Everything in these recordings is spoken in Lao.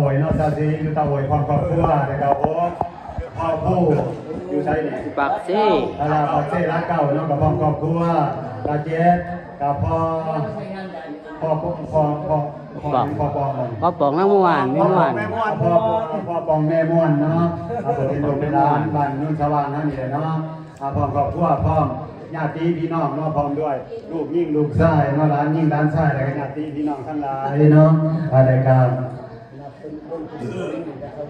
ໂດຍເນາະ ຊາວສີ່ຢູ່ຕາໂຫຍ ພ້ອມຄອບຄົວ ແລ້ວກໍຫົກ ພໍ່ຜູ້ ຢູ່ໃສນີ້ ປາກເຊ ຕະຫຼາດປາກເຊ ຫຼັກເກົ້າເນາະ ກໍພ້ອມຄອບຄົວ ກະເຈັດ ກໍພໍ່ ພໍ່ ພໍ່ ພໍ່ ພໍ່ປອງ ພໍ່ປອງນາງມ່ວນ ແມ່ມ່ວນ ພໍ່ ພໍ່ປອງແມ່ມ່ວນເນາະ ເປັນລູກເປັນຫຼານບ້ານໂນນສະຫວ່າງເຮົານີ້ແຫຼະເນາະ ອາ ພ້ອມຄອບຄົວ ພ້ອມຍາດຕິພີ່ນ້ອງເນາະ ພ້ອມດ້ວຍລູກຍິງລູກຊາຍເນາະ ຫຼານຍິງຫຼານຊາຍ ແລ້ວກໍຍາດຕິພີ່ນ້ອງທັງຫຼາຍເນາະ ອາ ແລ້ວກໍ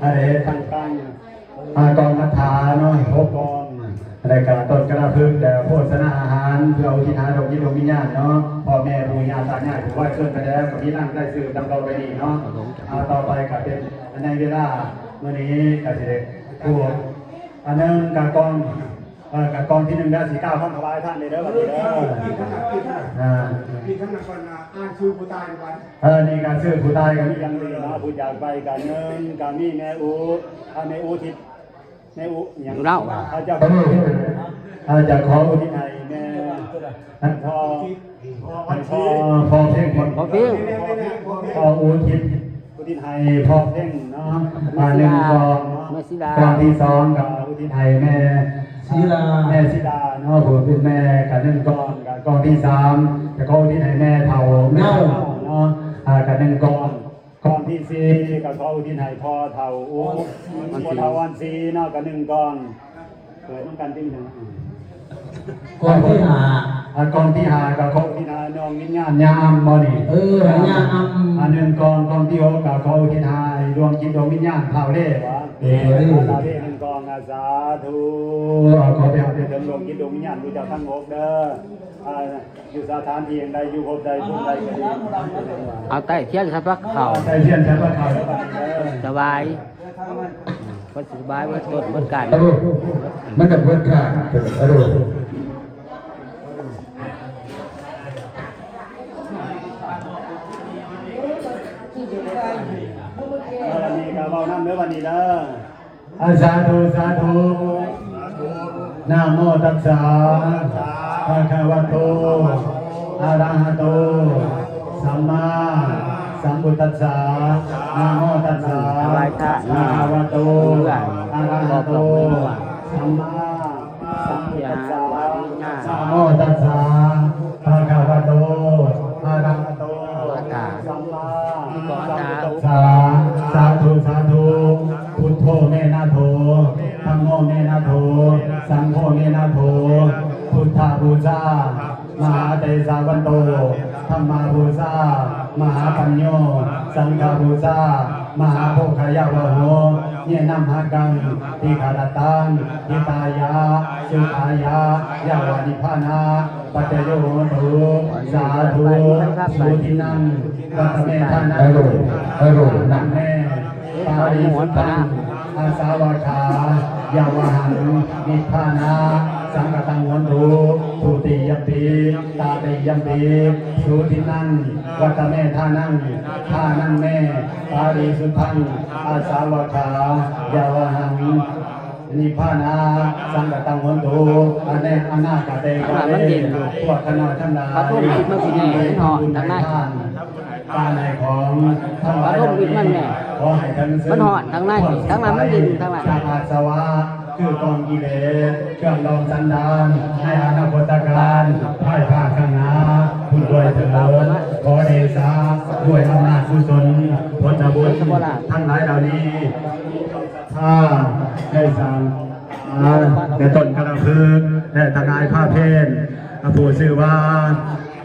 ອາ ໄດ້ເຮັດຕັ້ງ ອາ ກອງຄາຖາເນາະ ຫົກກອງ ແລ້ວກໍຕົ້ນກະລະພຶກ ແລ້ວໂພຊະນາອາຫານ ເພື່ອອຸທິດຫາດວງຈິດດວງວິນຍານເນາະ ພໍ່ແມ່ປູ່ຍ່າຕາຍາຍ ຜູ້ວາຍຊົນໄປແລ້ວ ກໍມີຫຼັງໄດ້ສືບນຳຕໍ່ໄປນີ້ເນາະ ອາ ຕໍ່ໄປກໍເປັນໃນເວລາມື້ນີ້ກໍຊິໄດ້ຜູ້ ອັນໜຶ່ງກະກອງ ເອີ ກະກອງທີໜຶ່ງເດີ ຊິກ່າວຄຳຖວາຍທານເດີ ເດີ ບັດນີ້ເດີ ອ່າ ອ່າ ເອີ ນີ້ກະຊື່ຜູ້ຕາຍກໍມີຢ່າງອື່ນເນາະ ຜູ້ຈາກໄປກະໜຶ່ງ ກະມີແມ່ອູ ອາ ແມ່ອູທິດ ແມ່ອູຫຍັງ ເລົ່າ ເຂົາເຈົ້າ ເອີ ຈະຂໍອຸທິດໃຫ້ແມ່ ພໍ່ ພໍ່ ພໍ່ເພັງ ພໍ່ເພັງ ພໍ່ອຸທິດ ອຸທິດໃຫ້ພໍ່ເພັງເນາະ ອ່າ ໜຶ່ງກອງ ແມ່ສີດາ ກອງທີສອງກໍອຸທິດໃຫ້ແມ່ສີດາ ແມ່ສີດາເນາະ ຜູ້ເປັນແມ່ກໍໜຶ່ງກອງ ກໍກອງທີສາມກໍຂໍອຸທິດໃຫ້ແມ່ເຖົ້າ ແມ່ເຖົ້າເນາະ ອ່າ ກໍໜຶ່ງກອງ ກອງທີສີ່ກໍຂໍອຸທິດໃຫ້ພໍ່ເຖົ້າ ພໍ່ເຖົ້າອອນສີເນາະ ກໍໜຶ່ງກອງ ເປີດນຳກັນຕິ ກອງທີຫ້າ ອ່າ ກອງທີຫ້າກໍຂໍອຸທິດໃຫ້ດວງວິນຍານຍ່າອຳບໍ່ນີ້ ເອີ ຍ່າອຳ ອ່າ ໜຶ່ງກອງ ກອງທີຫົກກໍຂໍອຸທິດໃຫ້ດວງຈິດດວງວິນຍານທ້າວເລ ເອີ ທ້າວເລ ໜຶ່ງກອງ ອ່າ ສາທຸ ຂໍໄປເຖິງດວງຈິດດວງວິນຍານຜູ້ເຈົ້າທັງຫົກເດີ ອ່າ ຢູ່ສະຖານທີ່ໃດ ຢູ່ພົບໃດພູມໃດກໍດີ ເອົາໄຕ້ທຽນໃສ່ພະເຂົ້າ ໄຕ້ທຽນໃສ່ພະເຂົ້າ ຖວາຍ ເພິ່ນຊິຖວາຍເບິດຕົ້ນເບິດກ້າຍ ເອີ ມັນກໍເບິດກ້າຍ ເອີ ເອີ ອັນນີ້ກໍເວົ້ານຳເດີ ບັດນີ້ເດີ ອາ ສາທຸ ສາທຸ ນະໂມຕັດສະ ພະຄະວະໂຕ ອະລະຫະໂຕ ສຳມາສຳພຸດຕັດສະ ນະໂມຕັດສະ ພະຄະວະໂຕ ອະລະຫະໂຕ ສຳມາ ສຳພຸດຕັດສະ ນະໂມຕັດສະ ພະຄະວະໂຕ ອະລະຫະໂຕ ສຳມາສຳພຸດຕັດສະ ສາທຸ ສາທຸ ພຸດໂທ ເມນາໂທ ທຳໂມ ເມນາໂທ ສັງໂຄ ເມນາໂທ ພຸດທະບູຊາ ມະຫາເຕສາວັນໂຕ ທຳມະບູຊາ ມະຫາປັນໂຍ ສັງຄະບູຊາ ມະຫາໂພຄະຍະວະໂຫ ເຍນະມະຫັງ ທິຄະຣະຕັງ ຫິຕາຍະ ສຸຂາຍະ ຍະວະນິບພານະ ປັດຈະໂຍໂຫຕຸ ສາທຸ ສຸທິນັງ ວັດຕະເມທານັງ ເອີ ເອີ ນັ້ນແມ່ ປາລິສຸດທັງ ອາສາວະຂາ ຍະວະຫັງ ນິບພານະ ສັງຄະຕັງໂຫຕຸ ທຸຕິຍະປິ ຕະຕິຍະປິ ສຸທິນັງ ວັດຕະເມທານັງ ທານັງແມ່ ປາລິສຸດທັງ ອາສາວະຂາ ຍະວະຫັງ ນິບພານະ ສັງຄະຕັງໂຫຕຸ ອະເນ ອະນາຄະເຕກາເລ ພວກຂ້ານ້ອຍທັງຫຼາຍ ທີ່ໄດ້ທຳບຸນໃຫ້ທານ ການໃຫ້ຂອງທັງຫຼາຍເຫຼົ່ານີ້ ຂໍໃຫ້ທັງເຊິ່ງ ມັນຮ້ອນທາງໃນ ທາງໃນມັນເຢັນທາງໃນ ອາສະວະ ຄືກອງກິເລສ ເຄື່ອງດອງສັນດານ ໃນອະນາຄົດຕະການ ພາຍພາກຂ້າງໜ້າພຸ້ນດ້ວຍເທີ້ນ. ຂໍເດຊະ ດ້ວຍອຳນາດກຸສົນ ຜົນບຸນທັງຫຼາຍເຫຼົ່ານີ້ ຂ້າໄດ້ສ້າງ ອາ ແມ່ຕົ້ນກະລະພຶກ ແລະ ທະນາຍພາເພນ ອາ ຜູ້ຊື່ວ່າ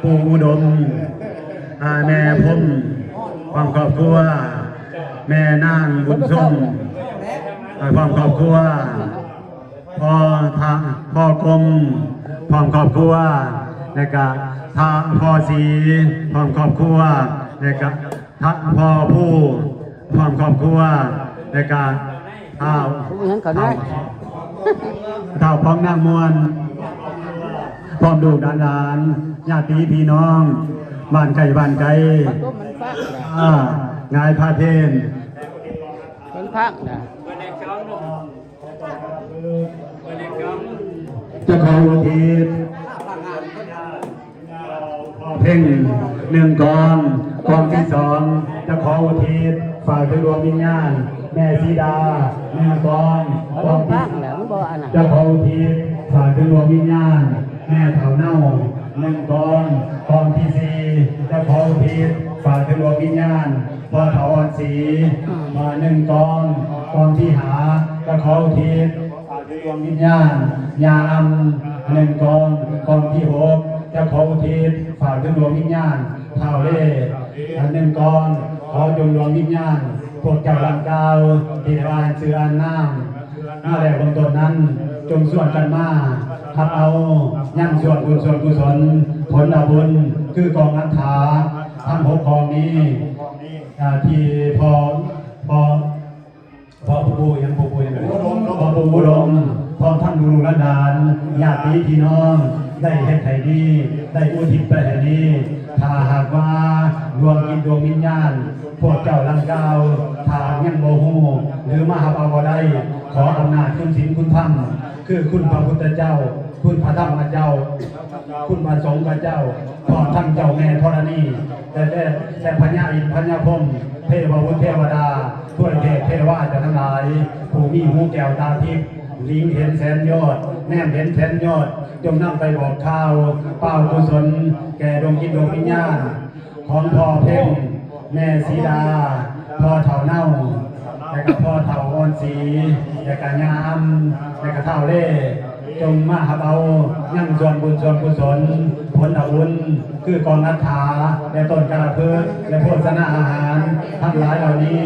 ປູ່ອຸດົມ ອາ ແມ່ພົມ ພ້ອມຄອບຄົວ, ແມ່ນາງບຸນຊົມ ອາ ພ້ອມຄອບຄົວ, ພໍ່ທະ ພໍ່ກົມ ພ້ອມຄອບຄົວ ແລະກະ ທະ ພໍ່ສີ ພ້ອມຄອບຄົວ ແລະກະ ທະ ພໍ່ພູ ພ້ອມຄອບຄົວ ແລະກະ ທ້າວ ຜູ້ຫຍັງກໍໄດ້ ທ້າວ ທ້າວປອງນາງມ່ວນ ພ້ອມລູກຫຼານ ຍາດຕິພີ່ນ້ອງ ບ້ານໃກ້ບ້ານໄກ ອາ ງາຍພາເພນ ເພິ່ນພັກນະ ຈະຂໍອຸທິດ ເພງໜຶ່ງກອງ, ກອງທີສອງຈະຂໍອຸທິດ ຝາກເຖິງດວງວິນຍານແມ່ສີດາ ໜຶ່ງກອງ. ເອົາລົງຟັງແລ້ວມັນບໍ່ອັນນັ້ນ. ຈະຂໍອຸທິດຝາກເຖິງດວງວິນຍານແມ່ເຖົ້າເນົ່າ ໜຶ່ງກອງ. ກອງທີສີ່ ຈະຂໍອຸທິດຝາກເຖິງດວງວິນຍານພໍ່ເຖົ້າອ່ອນສີ ອືມ ມາ ໜຶ່ງກອງ. ກອງທີຫ້າ ຈະຂໍອຸທິດຝາກເຖິງດວງວິນຍານຍ່າອຳ ໜຶ່ງກອງ. ກອງທີຫົກ ຈະຂໍອຸທິດຝາກເຖິງດວງວິນຍານ ທ້າວເລ ອັນໜຶ່ງກ່ອນ ຂໍຈົ່ງດວງວິນຍານພວກເຈົ້າດັ່ງກ່າວ ທີ່ໄດ້ອ່ານຊື່ອ່ານນາມມາແລ້ວເບື້ອງຕົ້ນນັ້ນ ຈົ່ງຊວນກັນມາຮັບເອົາຍັງສ່ວນບຸນສ່ວນກຸສົນ ຜົນລະບຸນ ຄືກອງອັດຖາທັງຫົກກອງນີ້ ອາ ທີ່ພໍ່ ພໍ່ ພໍ່ປູ່ຫຍັງ ພໍ່ປູ່ຫຍັງ ພໍ່ປູ່ອຸດົມ ພ້ອມທັງລູກໆຫຼານໆ ຍາດຕິພີ່ນ້ອງ ໄດ້ເຮັດໃຫ້ດີ ໄດ້ອຸທິດໄປໃຫ້ດີ. ຖ້າຫາກວ່າດວງຈິດດວງວິນຍານພວກເຈົ້າດັ່ງກ່າວ ຖ້າຫາກຍັງບໍ່ຮູ້ ຫຼືມາຮັບເອົາບໍ່ໄດ້ ຂໍອຳນາດຄຸນສິນຄຸນທຳ ຄືຄຸນພະພຸດທະເຈົ້າ ຄຸນພະທຳມະເຈົ້າ ຄຸນພະສົງຂະເຈົ້າ ພ້ອມທັງເຈົ້າແມ່ທໍລະນີ ແລະ ແລະ ແລະພະຍາອິນພະຍາພົມ ເທວະບຸດເທວະດາ ທວຍເທບເທວາເຈົ້າທັງຫຼາຍ ຜູ້ມີຫູແກ້ວຕາທິບ ຫຼີງເຫັນແສນຍອດ ແນມເຫັນແສນຍອດ ຈົ່ງນຳໄປບອກຂ່າວ ປ່າວກຸສົນແກ່ດວງຈິດດວງວິນຍານ ຂອງພໍ່ເພັງ ແມ່ສີດາ ພໍ່ເຖົ້າເນົ່າ ແລະກະພໍ່ເຖົ້າອ່ອນສີ ແລະກະຍ່າອຳ ແລະກະທ້າວເລ ຈົ່ງມາຮັບເອົາຍັງສ່ວນບຸນສ່ວນກຸສົນ ຜົນລະບຸນ ຄືກອງອັດຖາ ແລະຕົ້ນກາລະພຶກ ແລະໂພຊະນາອາຫານທັງຫຼາຍເຫຼົ່ານີ້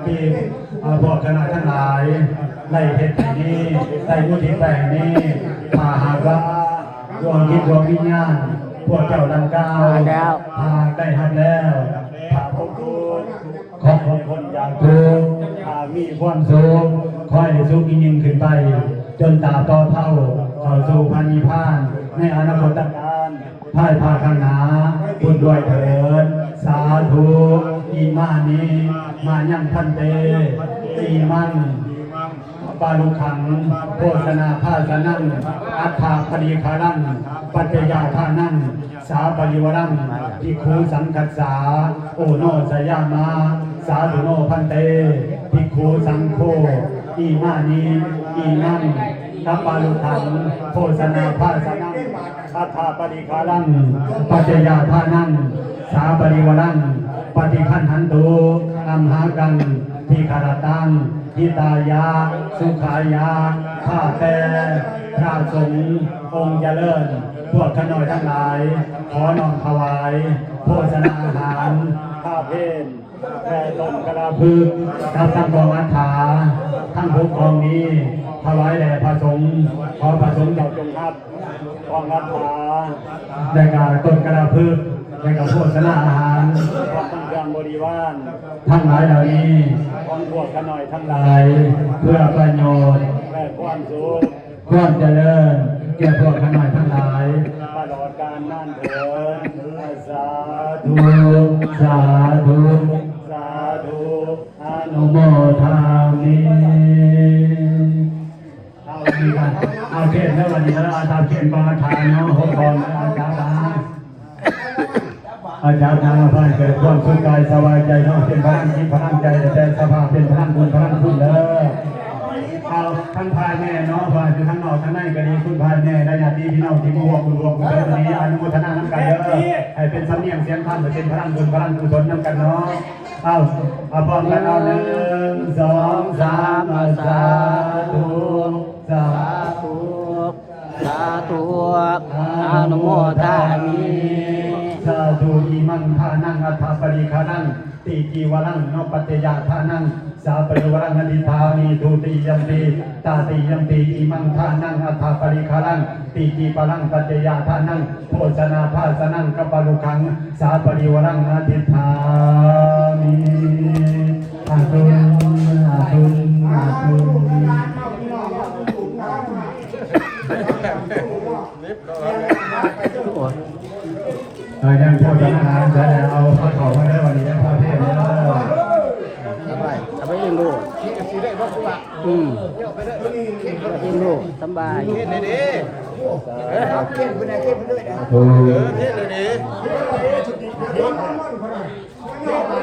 ທີ່ ເອີ ພວກຂ້ານ້ອຍທັງຫຼາຍໄດ້ເຮັດໃຫ້ດີ ໄດ້ອຸທິດໄປໃຫ້ດີ ຖ້າຫາກວ່າ ດວງຈິດດວງວິນຍານພວກເຈົ້າດັ່ງກ່າວ ມາແລ້ວ ຫາກໄດ້ຮັບແລ້ວ ຖ້າພົບທຸກ ຂໍພົບພົ້ນຈາກທຸກ ຖ້າມີຄວາມສຸກ ຂໍໃຫ້ສຸກຍິ່ງໆຂຶ້ນໄປ ຈົນຕາບຕໍ່ເທົ່າ ເຂົ້າສູ່ພະນິບພານໃນອະນາຄົດຕະການ ພາຍພາກຂ້າງໜ້າ ບຸນດ້ວຍເທີນ ສາທຸ. ອິມານິ ມາຍັງ ພັນເຕ ອີມັງ ປາລຸຄັງ ໂພຊະນາພາຊະນັງ ອັດຖະປະລິຄາລັງ ປັດຈະຍາທານັງ ສາປະລິວາລັງ ພິກຂຸສັງຄັດສາ ໂອໂນຊະຍາມະ ສາທຸໂນ ພັນເຕ ພິກຂຸສັງໂຄ ອິມານິ ອີມັງ ກະປາລຸຄັງ ໂພຊະນາພາຊະນັງ ອັດຖະປະລິຄາລັງ ປັດຈະຍາທານັງ ສາປະລິວາລັງ ປະຕິຄັນຫັນຕຸ ອັມຫາກັງ ທິຄະຣະຕັງ ຫິຕາຍະ ສຸຂາຍະ ຂ້າແຕ່ພະສົງອົງຈະເລີນ ພວກຂ້ານ້ອຍທັງຫຼາຍ ຂໍນ້ອມຖວາຍໂພຊະນາອາຫານ ຜ້າເພນ ແຕ່ຕົ້ນກະລາພຶກ ກັບທັງກອງອັດຖາ ທັງຫົກກອງນີ້ ຖວາຍແດ່ພະສົງ ຂໍພະສົງເຈົ້າຈົ່ງຮັບ ກອງອັດຖາ ແລະກະຕົ້ນກະລາພຶກ ແລະກະໂພຊະນາອາຫານ ພ້ອມທັງເຄື່ອງບໍລິວານ ທັງຫຼາຍເຫຼົ່ານີ້ ຂອງພວກຂ້ານ້ອຍທັງຫຼາຍ ເພື່ອປະໂຫຍດ ແລະຄວາມສຸກ ຄວາມຈະເລີນ ແກ່ພວກຂ້ານ້ອຍທັງຫຼາຍ ຕະຫຼອດການນານເທີນ ສາທຸ ສາທຸ ສາທຸ ອະນຸໂມທາມິ. ເອົາ ເອົາເພນເດີ ບັດນີ້ເດີ ເອົາຕາມເພນກອງອັດຖາເນາະ ຫົກກອງເດີ ເອົາຈັບມາ ເອົາຈັບມາ ໃຫ້ເກີດຄວາມສຸກກາຍສະບາຍໃຈເນາະ ເປັນພະລັງຈິດພະລັງໃຈ ແຕ່ສະພາບເປັນພະລັງບຸນພະລັງຄຸນເດີ. ເອົາ ທັງຝ່າຍແມ່ເນາະ ວ່າຢູ່ທາງນອກທາງໃນກໍດີ ຄຸນຝ່າຍແມ່ ແລະ ຍາດຕິພີ່ນ້ອງທີ່ມາຮ່ວມບຸນຮ່ວມກຸສົນມື້ນີ້ ອະນຸໂມທະນານຳກັນເດີ ໃຫ້ເປັນສຳນຽງສຽງຄຳ ໃຫ້ເປັນພະລັງບຸນພະລັງກຸສົນນຳກັນເນາະ. ເອົາ ເອົາພ້ອມກັນ ເອົາ ໜຶ່ງ ສອງ ສາມ ເອົາ ສາທຸ ສາທຸ ສາທຸ ອະນຸໂມທາມິ ສາທຸ ອິມັງທານັງ ອັດຖະປະລິຄາລັງ ຕິຈີວະລັງ ເນາະ ປັດຈະຍາທານັງ ສາປະລິວາລັງ ອະທິຖາມິ ທຸຕິຍຳປີ ຕະຕິຍຳປີ ອິມັງທານັງ ອັດຖະປະລິຄາລັງ ຕິຈີວະລັງ ປັດຈະຍາທານັງ ໂພຊະນາພາຊະນັງ ກະປາລຸຄັງ ສາປະລິວາລັງ ອະທິຖາມິ ອາທຸນ ອາທຸນ ອາທຸນ. ເອີ ຍັງໂຄສະນາ ເອົາພາເຂົ້າມາເດີ ວັນນີ້ໄດ້ພາເພມເດີ ເອົາໄປ ເອົາໄປເອງໂລດ ອືມ ເອງໂລດ ສຳບາຍ ສາທຸ ເອີ ເທດເລີຍເດ້ ສາທຸ ເອີ ເທດເລີຍເດ້.